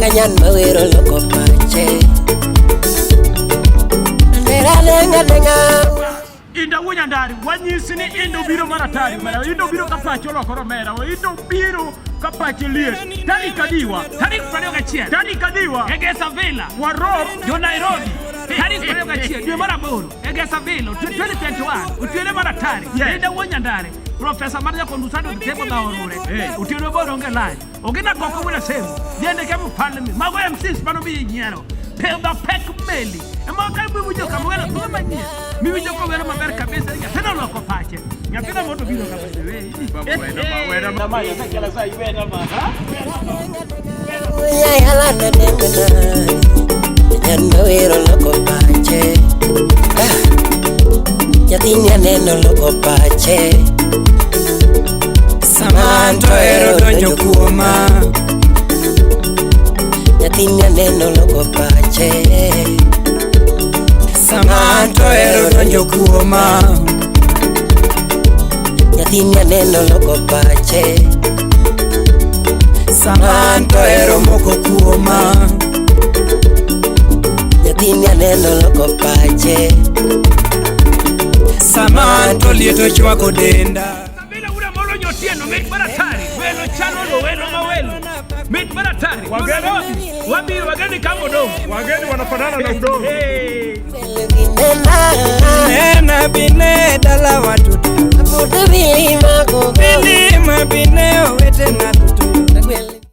Kanyan mawero loko pache. Andera denga denga. Inda wuo nyandari wanyisi ni Indo biro mar atari mera Indo biro ka pache olokore omera Indo biro ka pache liet tarik adiwa Tarik 21 tarik adiwa Egesa Villa warom jo Nairobi tarik 21 dwe mar aboro Egesa Villa 2021 otieno mar atari. Yes. Inda wuo nyandare Profesa mar Jakondusando Tebo Dhaorure. Eh. Otieno boro onge line. Ogina koko wila semo. Jende kemo palmi. Mago MCs mano bi nyiero. Pedha pek meli. Ema ka miwinjo kama welo tuo manyien. Miwinjo ka wero maber kabisa. Nyathino oloko pache. Nyathino mondo biro kama Yala na denga na. Kanyan mawero loko pache. Ah. Nyathini aneno loko pache. Sama anto hero donjo kuoma. Nyathini aneno loko pache. Sama anto hero donjo kuoma. Nyathini aneno loko pache. Sama anto hero moko kuoma. Nyathini aneno loko pache. Sama anto liet ochwako denda. Sabina ura molo nyotieno mit mar atari. Welo chalo lo welo ma welo. Mit mar atari. Wageni. Nairobi. Wabiro wageni kama udongo. Wageni wanafanana na udongo. Hey. Nena. Nena bine dala watutu. Apude vilima gogo. Milima bine owetena tutu.